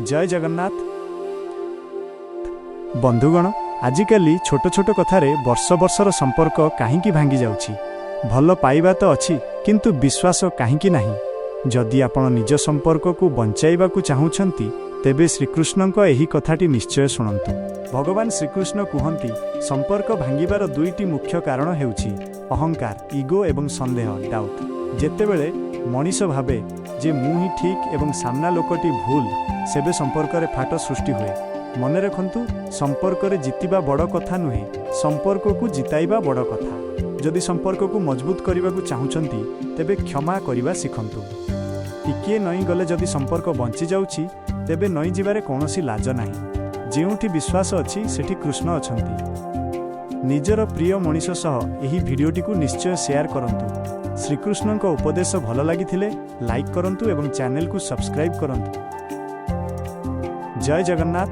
ଜୟ ଜଗନ୍ନାଥ। ବନ୍ଧୁଗଣ, ଆଜିକାଲି ଛୋଟ ଛୋଟ କଥାରେ ବର୍ଷ ବର୍ଷର ସମ୍ପର୍କ କାହିଁକି ଭାଙ୍ଗି ଯାଉଛି? ଭଲ ପାଇବା ତ ଅଛି, କିନ୍ତୁ ବିଶ୍ୱାସ କାହିଁକି ନାହିଁ? ଯଦି ଆପଣ ନିଜ ସମ୍ପର୍କକୁ ବଞ୍ଚାଇବାକୁ ଚାହୁଁଛନ୍ତି, ତେବେ ଶ୍ରୀକୃଷ୍ଣଙ୍କ ଏହି କଥାଟି ନିଶ୍ଚୟ ଶୁଣନ୍ତୁ। ଭଗବାନ ଶ୍ରୀକୃଷ୍ଣ କୁହନ୍ତି, ସମ୍ପର୍କ ଭାଙ୍ଗିବାର ଦୁଇଟି ମୁଖ୍ୟ କାରଣ ହେଉଛି ଅହଙ୍କାର, ଇଗୋ ଏବଂ ସନ୍ଦେହ, ଡାଉଟ୍। ଯେତେବେଳେ ମଣିଷ ଭାବେ ଯେ ମୁଁ ହିଁ ଠିକ୍ ଏବଂ ସାମ୍ନା ଲୋକଟି ଭୁଲ, ସେବେ ସମ୍ପର୍କରେ ଫାଟ ସୃଷ୍ଟି ହୁଏ। ମନେ ରଖନ୍ତୁ, ସମ୍ପର୍କରେ ଜିତିବା ବଡ଼ କଥା ନୁହେଁ, ସମ୍ପର୍କକୁ ଜିତାଇବା ବଡ଼ କଥା। ଯଦି ସମ୍ପର୍କକୁ ମଜବୁତ କରିବାକୁ ଚାହୁଁଛନ୍ତି, ତେବେ କ୍ଷମା କରିବା ଶିଖନ୍ତୁ। ଟିକିଏ ନଇଁ ଗଲେ ଯଦି ସମ୍ପର୍କ ବଞ୍ଚି ଯାଉଛି, ତେବେ ନଇଁ ଯିବାରେ କୌଣସି ଲାଜ ନାହିଁ। ଯେଉଁଠି ବିଶ୍ୱାସ ଅଛି, ସେଠି କୃଷ୍ଣ ଅଛନ୍ତି। ନିଜର ପ୍ରିୟ ମଣିଷ ସହ ଏହି ଭିଡ଼ିଓଟିକୁ ନିଶ୍ଚୟ ସେୟାର କରନ୍ତୁ। ଶ୍ରୀକୃଷ୍ଣଙ୍କ ଉପଦେଶ ଭଲ ଲାଗିଥିଲେ ଲାଇକ୍ କରନ୍ତୁ ଏବଂ ଚ୍ୟାନେଲକୁ ସବସ୍କ୍ରାଇବ୍ କରନ୍ତୁ। ଜୟ ଜଗନ୍ନାଥ।